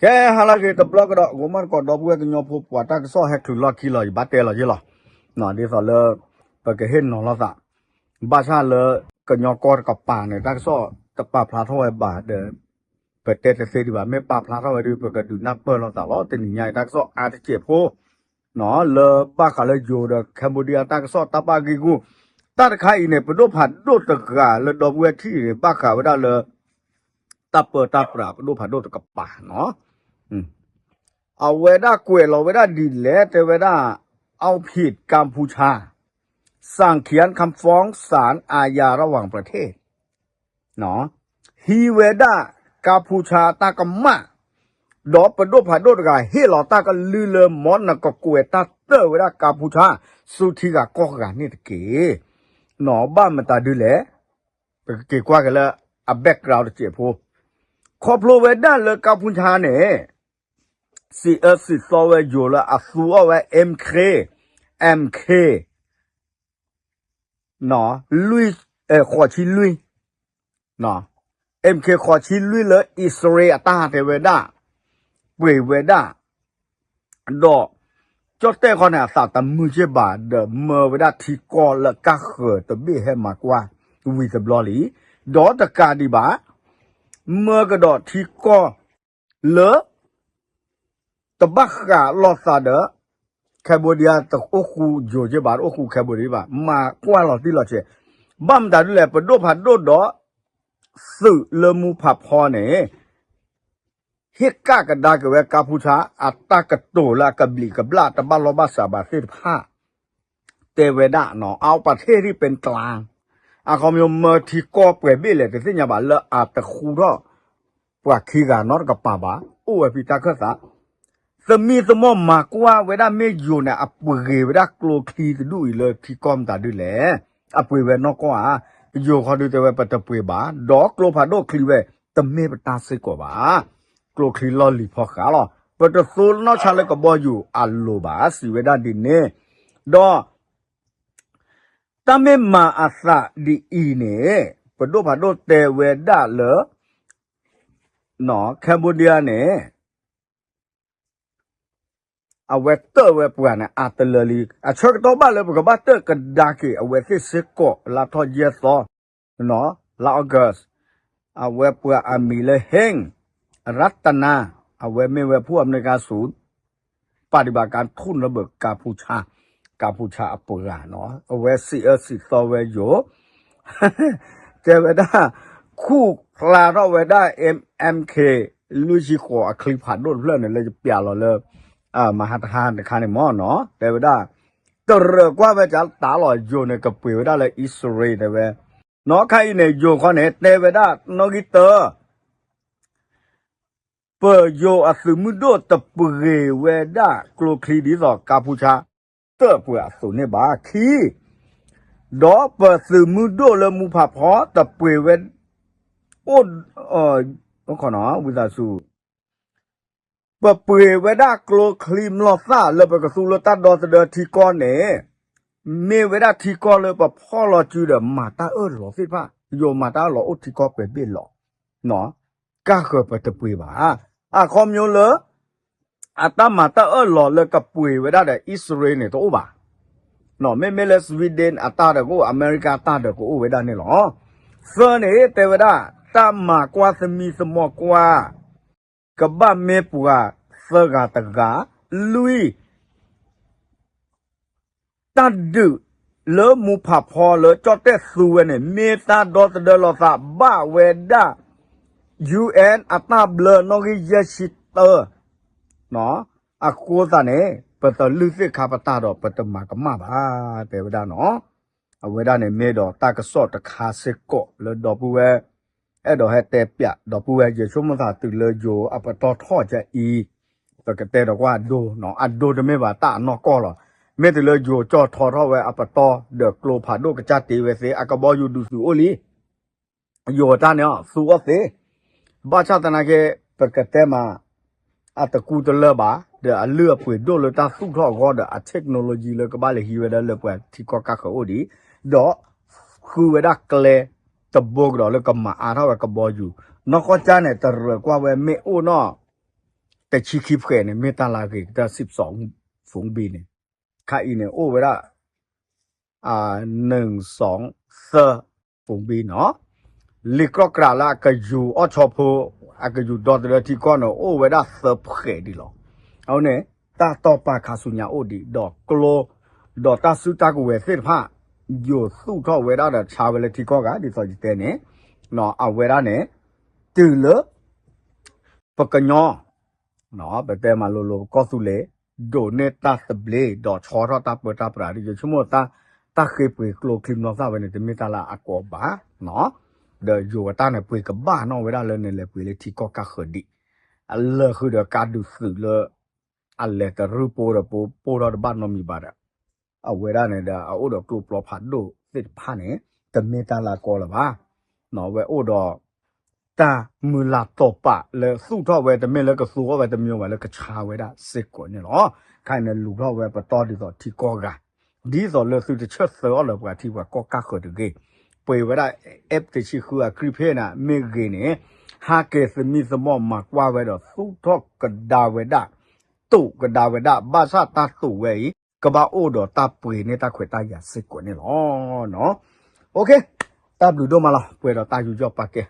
ကဲ ဟါလၢအဂ့ၤတဘျီကဒီး ဂီၤမီၢ်တကိး ဒီပုၢ်ဝဲၢ်ကညီဖိ ပှၤတၢ်ကစီၣ်ဟဲချုးလီၢ်ခံလီၤ ယဘၣ်တဲလီၤယ့ၢ်လီၤ. ဒ်သိးလၢ ပကဟ့ၣ်နီၤလိာ်သး ဘၣ်ဆၣ်လၢ ကညီကီၢ်တကပၤန့ၣ် တၢ်ကစီၣ်တပာ်ဖျါထီၣ်ဝဲဘၣ်ဒီး ပတဲတသ့ဒံးဘၣ် မ့ၢ်ပာ်ဖျါထီၣ်ဝဲဒီး ပကဒုးနၢ်ပၢၢ်လိာ်သးလီၤ. တနံၤညါအံၤ တၢ်ကစီၣ်အါတစဲးဖိ လၢဘၣ်ဃးလၢယိၤဒီး Cambodia တၢ်ကစီၣ်တၢ်ဘၣ်ဂ့ၢ်ဂူၢ် တၢ်တခါအံၤန့ၣ် ပဒိၣ်ဖးဒိၣ်တဂၤလၢဒီပုၢ်ဝဲၢ်ထံၣ်န့ၣ် ဘၣ်ဃးဝဲဒၣ်လၢ တၢ်ပၢတၢ်ပြးပဒိၣ်ဖးဒိၣ်တကပၤနီၤ အဝဲဒၣ်ကွဲးလီၤဝဲဒၣ်ဒ်လဲၣ် တဲဝဲဒၣ် เอาผิดกัมพูชา สั่งเขียนคำฟ้องศาลอาญาระหว่างประเทศ ဟံးဝဲဒၣ် ကၢ်ဖူဆါ တၢ်ကမၣ် ဒီးပဒိၣ်ဖးဒိၣ်တဂၤ ဟ့ၣ်လီၤတၢ်ကလုၢ်လၢ မ်နကကွဲးတၢ်တၢၢ်ဝဲဒၣ် ကၢ်ဖူဆါ ဆူထံဂၤကီၢ်ဂၤန့ၣ်တက့ၢ်. နီၤ ဘၣ်မတၤဒုလဲၣ် ပကက့ၤကွၢ်က့ၤလၢ အ background တစဲးဖိ ခီဖျိဝဲဒၣ်လၢကၢ်ဖူဆါန့ၣ် စံးအၢစံးသီဝဲယိၤလၢအသူအီၣ်ဝဲ MK, MK နီၤ လွံၢ်, ဃိးဆံလွံၢ်, MK ဃိးဆံလွံၢ်လၢအံၣ်စရ့လးအတၢ်တဲဝဲဒၣ်, ပှ့ၤဝဲဒၣ်, ဒီး ကၠီၣ်တဲၣ်ခီန့ၣ် အသးတမုာ်က့ၢ်ဘၣ် ဒီးမၢဝဲဒၣ်ထံကီၢ်လၢကၢ်ဃၢၤတဘ့ၣ်ဟဲမၤကွၢ် ဝံၤတဘျီလံ, ဒီးတကးဒံးဘၣ် မၢကဒီးထံကီၢ်လၢ တဘၣ်ဃးလိာ်သးဒီး Cambodia တအိၣ်ဃူယိၤက့ၢ်ဘၣ် တအိၣ်ဃူ Cambodia ဘၣ် မၤကွၢ်လီၤတံၢ်လီၤဆဲး, ဘၣ်မတၤဒ်လဲၣ် ပဒိၣ်ဖးဒိၣ်ဒီး သုးလၢမူဖးဖီန့ၣ် ဟ့ၣ်ကၣ်ကဒါက့ၤဝဲကၢ်ဖူဆါ အတၢ်ကတိၤလၢအကဘျံးကဘျၣ် တဘၣ်လိာ်ဘၣ်စးဘၣ်သ့ၣ်တဖၣ် တဲဝဲဒၣ်နီၤ เอาประเทศที่เป็นกลาง အခီပညီမၢထံကီၢ်ပှဲၤဘ့ၣ်လဲၣ် တသ့ၣ်ညါဘၣ်လၢအတဃူထီၣ် ပှၤခံဂၤနီတကပၤဘၣ် အိၣ်ဝဲဖဲတၢ်ခၢၣ်သး သမံသမိးမၤကွၢ်ဝဲဒၣ်မ့ၢ်ယိၤန့ၣ် အပှ့ၤဝဲဒၣ်ကျိချံတဒူၣ်အံၤလၢထံကီၢ်မတၤဒ်လဲၣ်, အပှ့ၤဝဲနီၢ်ကီၢ်ဧါ, ယိၤခီဒုးတဲဝဲပတပှ့ၤဘၣ်, ဒီးကျိဖးဒိၣ်ချံဝဲ တမ့ၢ်ပတၢ်စ့ၢ်ကီးဘၣ်, ကျိချံလီၢ်လံၤဖီဃးလီၤ, ပတသိနီၢ်ဆါလၢကဘီယူၤအလိၤဘၣ် စံးဝဲဒၣ်ဒ်န့ၣ်, ဒီး တၢ်မ့ၢ်မၤအသးဒ်အံၤန့ၣ် ပဒိၣ်ဖးဒိၣ်တဲဝဲဒၣ်လၢ Cambodia န့ၣ် အဝဲတၢၣ်ဝဲပှၤန့ၣ် အတလၢလံ, အဆၢကတီၢ်ဘၣ်လၢပကဘၣ်တၢၣ်ကဒါက့ၤ အဝဲသ့ၣ်စ့ၢ်ကီး လါထီၣ်ယဲၢ်သီ လါ August အဝဲပှၤအမံၤလၢ Heng Ratana အဝဲမ့ၢ်ဝဲဖှိၣ်အမဲရကၤဆူ ပၣ်ဒံးဘၣ်ကါထူၣ်နဘၢၣ်ကါဖူဆါ, ကါဖူဆါအပှၤနီၤ, အဝဲစံးအၢစံးသီဝဲယိၤ, တဲဝဲဒၣ် ခူၣ်ဖျါထီၣ်ဝဲဒၣ် MK လွံၢ်ဆံဃိးအချံဖးဒိၣ်တဖျၢၣ်န့ၣ် လၢယပျးလီၤလၢ မဟါတဟါတခါန့ၣ်မ့ၢ်နီၤ, တဲဝဲဒၣ် တရၢၣ်ကွၢ်ဝဲကၢ်တၢ်လီၤယိၤန့ၣ် ကပှ့ၤဝဲဒၣ်လၢအံၣ်စရ့လးတဲဝဲ, နီၤခါအံၤန့ၣ် ယိၤခီန့ၣ် တဲဝဲဒၣ်နီၣ်ဂံၢ်တၢ ပယိၤအသုးမုၢ်ဒိၣ်တပှ့ၤဝဲဒၣ်ကျိချံဒ်သိးကါဖူဆါ တၢၣ်ပှၤအသိးန့ၣ်ဘၣ်ခံ, ဒီးပသုးမုၢ်ဒိၣ်လၢမူဖးဖီတပှ့ၤဝဲ အိၣ် ဝံသးစူၤ ပပှ့ၤဝဲဒၣ်ကျိချံမျိာ်သၣ်လၢပကသူလၢတၢ်ဒီသဒၢထံကီၢ်န့ၣ် မ့ၢ်ဝဲဒၣ်ထံကီၢ်လၢပဖီၣ်လီၤစုဒီးမၤတၢ်အၢၣ်လီၤသ့ၣ်တဖၣ်, ယိၤမၤတၢ်အၢၣ်လီၤအိၣ်ထံကီၢ်ပှဲၤဘ့ၣ်လီၤ, ကၢ်ဃၢၤပတပှ့ၤဘၣ်, အခီပညီလၢ အတၢ်မၤတၢ်အၢၣ်လီၤလၢကပှ့ၤဝဲဒၣ်ဒီးအံၣ်စရ့လးန့ၣ်တအိၣ်ဘၣ်, မ့မ့ၢ်လၢ Sweden အတၢ်ဒီးကအိၣ် အမဲရကၤတၢ်ဒီးကအိၣ်ဝဲဒၣ်န့ၣ်လီၤ, သၢန့ၣ်တဲဝဲဒၣ် တၢ်မၤကွၢ်သမံသမိးကွၢ် ကဘၣ်မ့ၢ်ပှၤသၢဂၤတဂၤ, လွံၢ် တၢ်ဒုးလၢမူဖးဖီလၢကၠီၣ်တဲၣ်သူဝဲန့ၣ် မ့ၢ်တၢ်ဒီသဒၢလီၤသးဘၣ်ဝဲဒၣ် UN အတၢ်ဘျၢနီၣ်ဂံၢ်ယဲၢ်ဆံတၢ အဃိသတးန့ၣ် ပတလုၢ်သ့ၣ်ခါပတၢ်ဒီး ပတမၤကမၣ်ဘၣ် တဲဝဲဒၣ်နီၤ. အဝဲဒၣ်န့ၣ်မ့ၢ်ဒီးတၢ်ကစီၣ်တခါစ့ၢ်ကီးလၢဒီပုၢ်ဝဲၢ် အဲၣ်ဒိးဟဲတဲပၠးဒီပုၢ်ဝဲၢ် ယဆိကမိၣ်သးတုၤလၢယိၤအပတီၢ်ထီၣ်ကအံၤ ပကတဲဒီးကွၢ်အဒိ, အဒိတမ့ၢ်ဘၣ်တၢ်အနီၢ်ကီၢ်လီၤ. မ့ၢ်တုၤလၢယိၤကၠီၣ်ထီထီၣ်ဝဲအပတီၢ်ဒီးကျိဖးဒိၣ်ကစၢ်တ့ဝဲသ့ အကဘီယူၤဒုးသုးအိၣ်လံ ယိၤတၢ်န့ၣ် သူအီၣ်သ့, ဘၣ်ဆၣ်သနာ်က့ ပကတဲမး အတကူတလၢဘၣ် ဒီးအလုၢ်အပှ့ၤဒိၣ်လၢတၢ်သူၣ်ထီၣ်အဂီၢ်ဒီး အ technology လၢကဘၣ်လဲၤဟံးဝဲဒၣ်လၢပှၤထံကီၢ်ကၢ်ဃၢၤအိၣ်ဒံး, ဒီးဃုဝဲဒၣ်ကျဲတဘိကဒီးလၢကမၤအါထီၣ်ဝဲကဘီယူၤ, နီၢ်ကီၢ်ကၠၢ်န့ၣ် တရၢၣ်ကွၢ်ဝဲမ့ၢ်အိၣ်နီၢ် တဆံခံဖှဲးန့ၣ် မ့ၢ်တၢ်လၢအဂ့ၤကတၢၢ် စံးပစီ ဖုန်းဘံန့ၣ် ခါအံၤန့ၣ် အိၣ်ဝဲဒၣ် နုၢ်စီသၢ ဖုန်းဘံနီၤ လံာ်ကြီကြးလၢအကယူၤအီၣ်ဆီဖိ အကယူၤဒီသဒၢထံကီၢ်န့ၣ် အိၣ်ဝဲဒၣ်သၢဖှဲးဒံးလီၤ. အဝဲန့ၣ် တၢ်တီၢ်ပာ်ခါဆူညါအိၣ်ဒံး ဒီးကျိ ဒီးတၢ်စုတၢ်ကဝဲၤသ့ၣ်တဖၣ် ယိၤသူၣ်ထီၣ်ဝဲဒၣ်ဒီးဆါဝဲလၢထံကီၢ်ဂၤ ဒ်သိးယတဲန့ၣ် အဝဲဒၣ်န့ၣ် တုၤလၢ ပကညီ ပတဲမၤလိလိၤပကီၢ်သူလ့ၤ ဒိးန့ၢ်တၢ်သဘျ့ ဒီးဆီထီၣ်တၢ်ပၢတၢ်ပြး ဒ်ယဆိကမိၣ် တၢ်ဃ့ပှ့ၤကျိချံမျိာ်သၣ်ဝဲန့ၣ် တမ့ၢ်တၢ်လၢအကီဘၣ် ဒီးယိၤအတၢ်န့ၣ် ပှ့ၤကဘၣ်နီၣ်ဝဲဒၣ်လၢန့ၣ် လဲၤပှ့ၤလၢထံကီၢ်ကၢ်ဃၢၤဒံး အလၢာ်ဃုာ်ဒီးကါဒုးသုးလၢ အလဲၤတရုၢ်ပိဒီးပိ ပိၢ်ထီၣ်တဘၣ်နီတမံၤဘၣ်ဒီး အဝဲဒၣ်န့ၣ်ဒီး အအိၣ်ဒီးကျိပျီဖးဒိၣ်သ့ၣ်တဖၣ်န့ၣ် တမ့ၢ်တၢ်လၢအကီလၢၤဘၣ်. အဝဲအိၣ်ဒီး တၢ်မုၢ်လၢ်တီၤပာ်လၢသူၣ်ထီၣ်ဝဲ တမ့ၢ်လၢကသူအီၣ်ဝဲတမံၤဘၣ် လၢကဆါဝဲဒၣ်စ့ၢ်ကီးန့ၣ်လီၤ. ခါအံၤန့ၣ် လူၤထီၣ်ဝဲပတီၢ်ဒ်သိးထံကီၢ်ဂၤ ဒ်သိးလၢသုတဆၢၣ်သၢအီၤလၢပှၤထံပှၤကီၢ်ကၢ်ဃၢၤတဂ့ၤ. ပှ့ၤဝဲဒၣ် F တဆံဃုအကြံးဖဲန့ၣ် မ့ၢ်ဂ့ၤန့ၣ် ဟးက့ၤသမံသမိးမၤကွၢ်ဝဲဒီး သူၣ်ထီၣ်ကဒါဝဲဒၣ် တိာ်ကဒါဝဲဒၣ် ဘၣ်ဆၣ်တၢ်တိာ်ဝဲအံၤ ကဘၣ်အိၣ်ဒီးတၢ်ပှ့ၤန့ၢ်တၢ်ခွဲးတၢ်ယာ်စ့ၢ်ကီးန့ၣ်လီၤ. တၢ်ဘျုးဒိၣ်မးလီၤ ပှဲၤဒီးတၢ်ယူးယီၣ်ပာ်ကဲ